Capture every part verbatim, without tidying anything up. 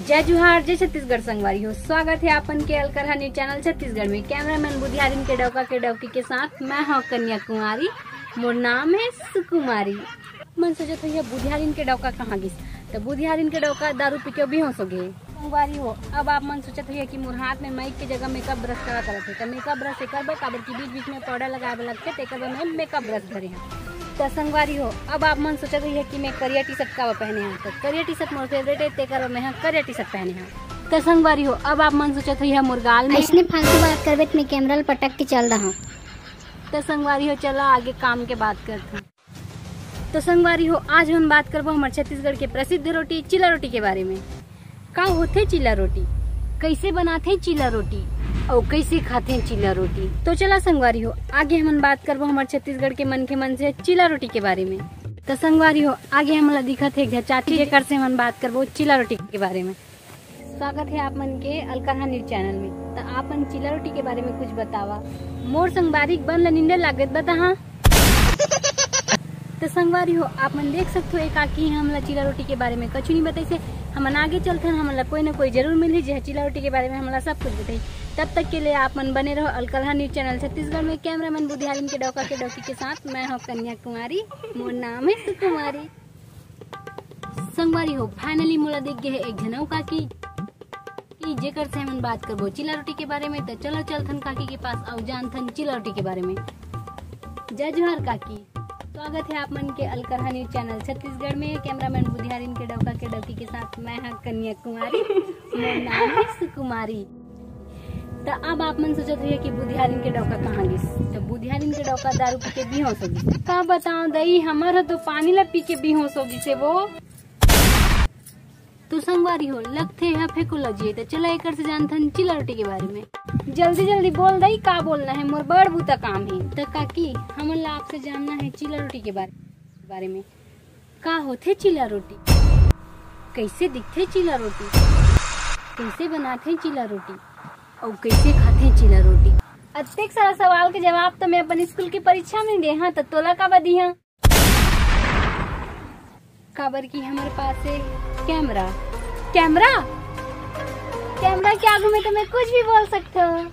जय जोहार, जय छत्तीसगढ़ संगवारी हो। स्वागत है आपन के अलकरहा न्यूज चैनल छत्तीसगढ़ में। कैमरामैन बुधियारिन के डौका के डौकी के साथ मैं हूँ कन्याकुमारी। मोर नाम है सुकुमारी। मन सोचत होइहा बुधियारिन के डौका कहाँ गिस, तो बुधियारिन के डौका दारू पी के बेहोश हो गए। संगवारी हो, अब आप मन सोचत होइहा कि मोर हाथ में माइक के जगह मेकअप ब्रश का करत है, तो मेकअप ब्रश एकर बर, काबर कि बीच बीच में पाउडर लगाए बर लगथे, तेकर बर मैं मेकअप ब्रश धरे हूँ। तो संगवारी हो, अब आप मन सोचत होइहा कि मैं करिया टी शर्ट का बर पहने हूँ, तो करिया टी शर्ट मोर फेवरेट है, तेकर बर मैं ह करिया टी शर्ट पहने हूँ। तो संगवारी हो, अब आप मन सोचत होइहा मोर गाल में अइसने फालतू बात करबे त मैं कैमरा ल पटक के चल दहा। तो संगवारी हो, चला आगे काम के बात करते हैं। तो संगवारी हो, आज हम बात करबो हमर छत्तीसगढ़ के प्रसिद्ध रोटी चिला रोटी के बारे में। का होथे चिला रोटी, कैसे बनाथे चिला रोटी, अउ कैसे खाथे चिला रोटी। तो चला संगवारी हो, आगे हमन बात करबो हमर छत्तीसगढ़ के मनखे मन से चिला रोटी के बारे में। तो संगवारी हो, आगे हमन ला दिखत हे एक झन चाची, जेकर से हमन बात करबो चिला रोटी के बारे में। स्वागत है आप मन के अलकरहा न्यूज चैनल में। तो आप मन चिला रोटी के बारे में कुछ बतावा। मोर संग बारीक बन ल निंदे लागत बताहा। तो संगवारी हो, आप मन देख सकते हो, एक काकी हमला चिला रोटी के बारे में कछु नहीं बताइसे। हमन आगे चलथन, हमन ला कोई ना कोई जरूर मिलही, जे चिला रोटी के बारे में हमला सब कुछ बताई। तब तक के लिए आप मन बने रहो अलकरहा न्यूज चैनल छत्तीसगढ़ में। कैमरामैन बुधियारिन के डौका के डौकी के साथ मैं हूँ कन्याकुमारी। मोर नाम है सुकुमारी। संगवारी हो, finally मोला दिख गए हे एक झन अउ काकी, कि जेकर से हमन बात करबो चिला रोटी के बारे में। तो चलो चलथन काकी के पास अउ जानथन चिला रोटी के बारे में। जय जोहार काकी, स्वागत है आप मन के अलकरहा न्यूज चैनल छत्तीसगढ़ में। कैमरामैन बुधियारिन के डौका के डौकी के साथ मैं हूँ कन्याकुमारी। मोर नाम है सुकुमारी। त अब आप मन सोचत होइहा कि बुधियारिन के डौका कहाँ गिस? त बुधियारिन के डौका दारू पी के बेहोश हो गिस। का बताओ दई, हमर ह तो पानी ला पी के बेहोश हो गिस हे वो। तो संगवारी हो, लगथे ह फेकुला जी, त चला एकर से जानथन चिला रोटी के बारे में। जल्दी जल्दी बोल दई, का बोलना है, मोर बड़ बुता काम है। त काकी, हमन ला आपसे जानना है चिला रोटी के बारे, बारे में। का होथे चिला रोटी? कैसे दिखथे चिला रोटी? कैसे बनाथे चिला रोटी? अउ कैसे खाथे चिला रोटी? अतेक सारा सवाल के जवाब तो मैं अपन स्कूल की परीक्षा में दे हाँ, तो तोला का बदी हाँ? काबर कि हमारे पास है कैमरा। कैमरा? कैमरा के आगू में तो मैं कुछ भी बोल सकता हूँ।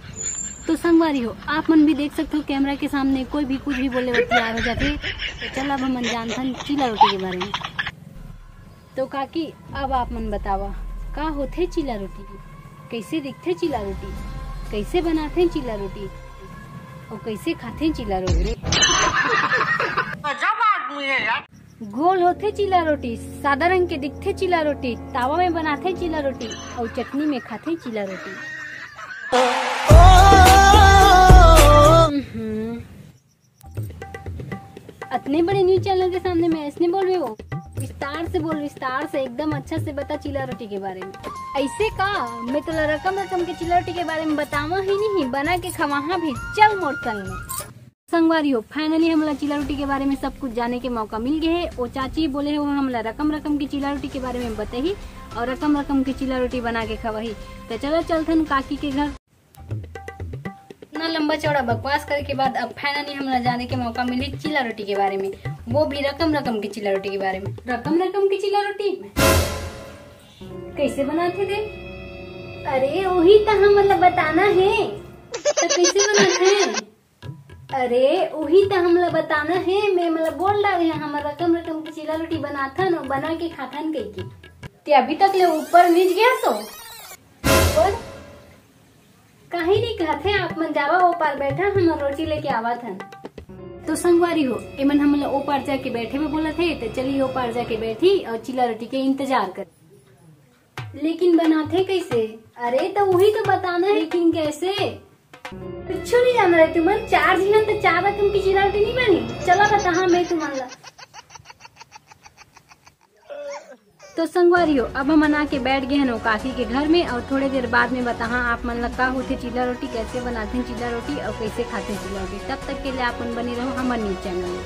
तो संगवारी हो, आप मन भी देख सकते हो, कैमरा के सामने कोई भी कुछ भी बोले बर तैयार हो जाथे। तो चल, अब हमन जानथन चिला रोटी के बारे में। तो काकी, अब आप मन बतावा, का होथे चिला रोटी, कैसे दिखथे चिला रोटी, कैसे बनाथे चिला रोटी, अउ कैसे खाथे चिला रोटी? गजब आदमी है यार। गोल होथे चिला रोटी, सादा रंग के दिखथे चिला रोटी, तावा में बनाथे चिला रोटी, अउ चटनी में खाथे चिला रोटी। हम्म। अतने बड़े न्यूज चैनल के सामने में ऐसने बोलबे वो? विस्तार से बोल, विस्तार से, एकदम अच्छा से बता चिला रोटी के बारे में। ऐसे का? मैं तोला रकम रकम के चिला रोटी के बारे में बतावा ही नहीं, बना के खवाहा भी। चल मोर संग में। संगवारी हो, finally हमला चिला रोटी के बारे में सब कुछ जाने के मौका मिल गए है। वो चाची बोले हो हमला रकम रकम की चिला रोटी के बारे में बताही और रकम रकम की चिला रोटी बना के खवाही। तो चलो चलथन काकी के घर। इतना लंबा चौड़ा बकवास करे के बाद अब finally हमला जाने के मौका मिली चिला रोटी के बारे में, वो भी रकम रकम की चिला रोटी के बारे में। रकम रकम की चिला रोटी कैसे बनाथे दे? अरे वही तो हमला बताना है। तो कैसे बनाथे? अरे उही त हमला बताना हे, मैं मतलब बोल डारे हन, हमर रकम रकम के चिला रोटी बनाथन अउ बना के खाथन कहिके। ते अभी तक ले ऊपर नीच गया सो? ऊपर? काहे नहीं कहत हे, आप मन जावा ओ पार बैठा, हमर रोटी लेके आवत हन। तो संगवारी हो, एमन हमन ला ओ पार जाके बैठे में बोलत हे, तो चली ओ पार जाके बैठी और चिला रोटी के इंतजार कर। लेकिन बनाथे कैसे? अरे तो वही तो बताना है, लेकिन कैसे? कुछ नहीं जान रहे तुमन, चार झिन तो चार रकम की चिला रोटी नहीं बनी। चला बताहा मैं तुमन ला। तो संगवारी हो, अब हमन आके बैठ गए हन ओ काकी के घर में और थोड़े देर बाद में बताहा आप मन ला का होथे चिला रोटी, कैसे बनाथे चिला रोटी और कैसे खाथे चिला रोटी। तब तक के लिए आप मन बने रहो हमर न्यूज चैनल में।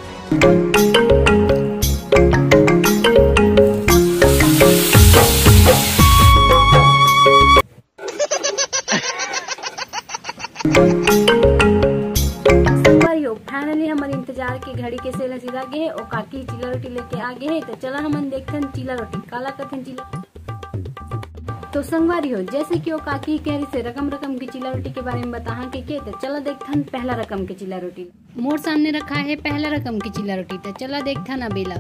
संगवारी हो, finally हमर इंतजार के घड़ी के सेल ह सिरा गे हे। ओ काकी चिला रोटी लेके आ गे हे, तो चला हमन देखथन चिला रोटी काला कथन चिला। तो संगवारी हो, जैसे कि वो काकी कह रही से रकम रकम की चिल्ला रोटी के बारे में बताहा के, के तो चला देखथन पहला रकम के चिल्ला रोटी। मोर सामने रखा है पहला रकम की चिल्ला रोटी, तो चला देखथन अबेला।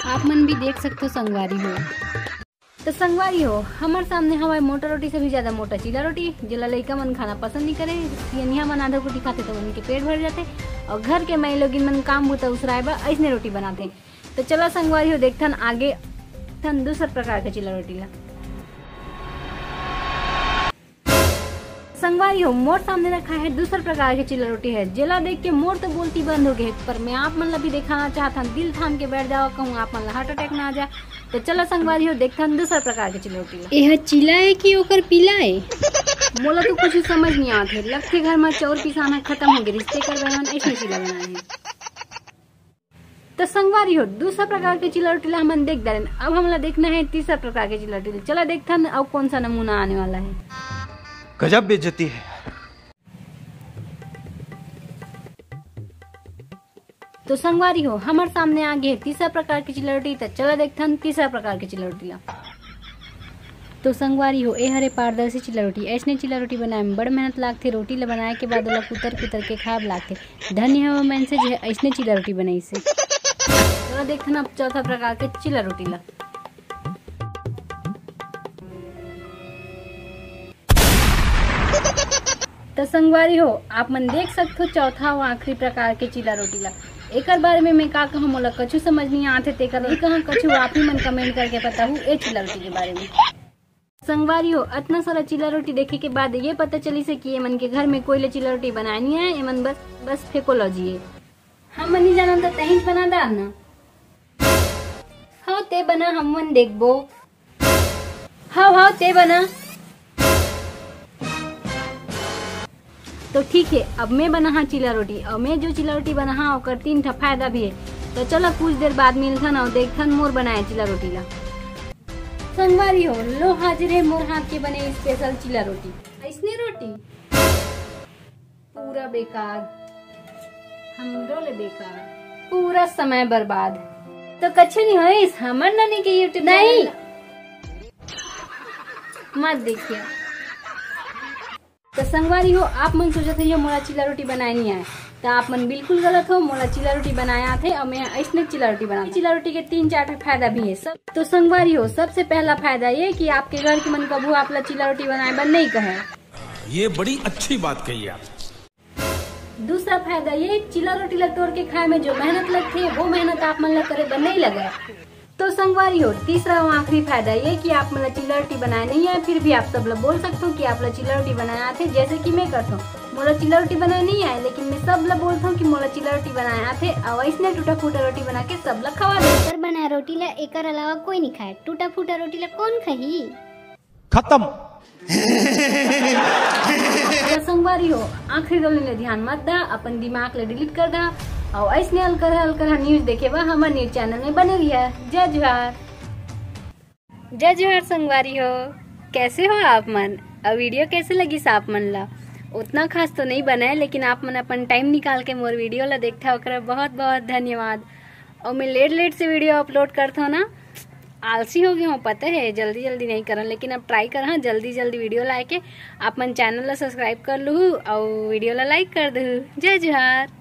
आप मन भी देख सकते हो संगवारी हो। तो संगवारी हो, हमर सामने हवाई मोटा रोटी से भी ज्यादा मोटा चिल्ला रोटी, जेला लइका मन खाना पसंद नहीं करे। सियनिया मन आधा रोटी खाते तो उनके पेट भर जाते, और घर के माई लोगिन मन काम बुता उसराए बर ऐसने रोटी बनाते। तो चला संगवारी हो, देखथन आगे थन दूसर प्रकार के चिल्ला रोटी ला। संगवारी हो, मोर सामने रखा है दूसर प्रकार के चिल्ला रोटी है, जेला देख के मोर तो बोलती बंद हो गई, पर मैं आप मन ला भी दिखाना चाहत हन। दिल थाम के बैठ जाओ, कहूँ आप मन ला हार्ट अटैक ना आ जाए। तो चला संगवारी हो, देखथन दूसर प्रकार के चिल्ला रोटी ला। एह चिल्ला है कि ओकर पीला है? मोला तो कुछ समझ नहीं आत है। लगथे घर में चाउर पिसान ह खत्म हो गए, रिश्ते कर बैगन ऐसे चिल्ला बनाए हैं। तो संगवारी हो, दूसरा प्रकार के चिल्ला रोटी ला हमन देख डारेन। अब हमला देखना है तीसरा प्रकार के चिल्ला रोटी ला। चला देखथन, अब कौन सा नमूना आने वाला है। गजब बेइज्जती है। तो संगवारी हो, हमर सामने आ गए तीसरा प्रकार के चिल्ला रोटी। तो चला देखथन तीसरा प्रकार के चिल्ला रोटी ला। तो संगवारी हो, ए हरे पारदर्शी चिल्ला रोटी। ऐसने चिल्ला रोटी बनाए में बड़ मेहनत लागथे। रोटी ला बनाए के बाद ओला कुतर कुतर के खाए ला लागथे। धन्य हवय मनसे जे ऐसने चिल्ला रोटी बनाइसे। चला देखथन अब चौथा प्रकार के चिल्ला रोटी ला। तो संगवारी हो, आप मन देख सकथो चौथा अउ आखिरी प्रकार के चिल्ला रोटी ला। एकर बारे में मैं का कहूँ, मोला कछु समझ नहीं आथे, तेकर नहीं कहूँ कछु, आप ही मन कमेंट करके बताहू ए चिल्ला रोटी के बारे में। संगवारी हो, अतना सारा चिल्ला रोटी देखे के बाद ये पता चलिस हे कि ये मन के घर में कोई ले चिल्ला रोटी बनाए नहीं आए, ये मन बस बस फेकोलॉजी है। हम मन नहीं जानन तो तहीं बना डार ना। हाँ ते बना, हम मन देखबो। हाँ हाँ ते बना। तो ठीक है, अब मैं बनाहा चिल्ला रोटी, और मैं जो चिल्ला रोटी बनाहा ओकर तीन ठा फायदा भी है। तो चलो कुछ देर बाद मिलथन और देखथन मोर बनाए चिल्ला रोटी ला। संगवारी हो, लो हाजिर है मोर हाथ के बने स्पेशल चिल्ला रोटी। ऐसने रोटी पूरा बेकार, हमरो ले बेकार, पूरा समय बर्बाद। तो कछु नहीं होइस, हमर ननी के YouTube नहीं। मत देखिए। तो संगवारी हो, आप मन सोचत रहियो मोला चिल्ला रोटी बनाए नहीं आए, तो आप मन बिल्कुल गलत हो। मोला चिल्ला रोटी बनाए आथे और मैं ऐसने चिल्ला रोटी बनाती। चिल्ला रोटी के तीन चार ठे फायदा भी है सब। तो संगवारी हो, सबसे पहला फायदा ये कि आपके घर के मन कभू आप ला चिल्ला रोटी बनाए बर नहीं कहे। ये बड़ी अच्छी बात कही आप। दूसरा फायदा ये, चिल्ला रोटी ला तोड़ के खाए में जो मेहनत लगथे, वो मेहनत आप मन ला करे बर नहीं लगे। तो संगवारी हो, तीसरा और आखिरी फायदा ये कि आप मन ला चिल्ला रोटी बनाए नहीं आए, फिर भी आप सब ला बोल सकते हो कि आप ला चिल्ला रोटी बनाए आथे, जैसे कि मैं करता हूँ। मोला चिल्ला रोटी बनाए नहीं आए, लेकिन मैं सब ला बोलता हूँ कि मोला चिल्ला रोटी बनाए आथे, और ऐसने टूटा फूटा रोटी बना के सब ला खवा दे। एकर बनाए रोटी ला एकर अलावा कोई नहीं खाए, टूटा फूटा रोटी ला कौन खाही? खत्म। तो संगवारी हो, आखिरी दो ले ध्यान मत दा, अपन दिमाग ले डिलीट कर दा, और ऐसने अलकरहा अलकरहा न्यूज देखे बर हमर न्यूज चैनल में बने रहिया। जय जोहार। जय जोहार संगवारी हो, कैसे हो आप मन? और वीडियो कैसे लगिस आप मन ला? उतना खास तो नहीं बनाए, लेकिन आप मन अपन टाइम निकाल के मोर वीडियो ला देखथा, ओकरा बहुत बहुत धन्यवाद। और मैं लेट लेट से वीडियो अपलोड करता हूँ ना, आलसी हो गया हूँ, पता है, जल्दी जल्दी नहीं करन, लेकिन अब ट्राई करहा जल्दी जल्दी वीडियो लाए के। आप मन चैनल ला सब्सक्राइब कर लूहू और वीडियो ला लाइक कर दू। जय जोहार।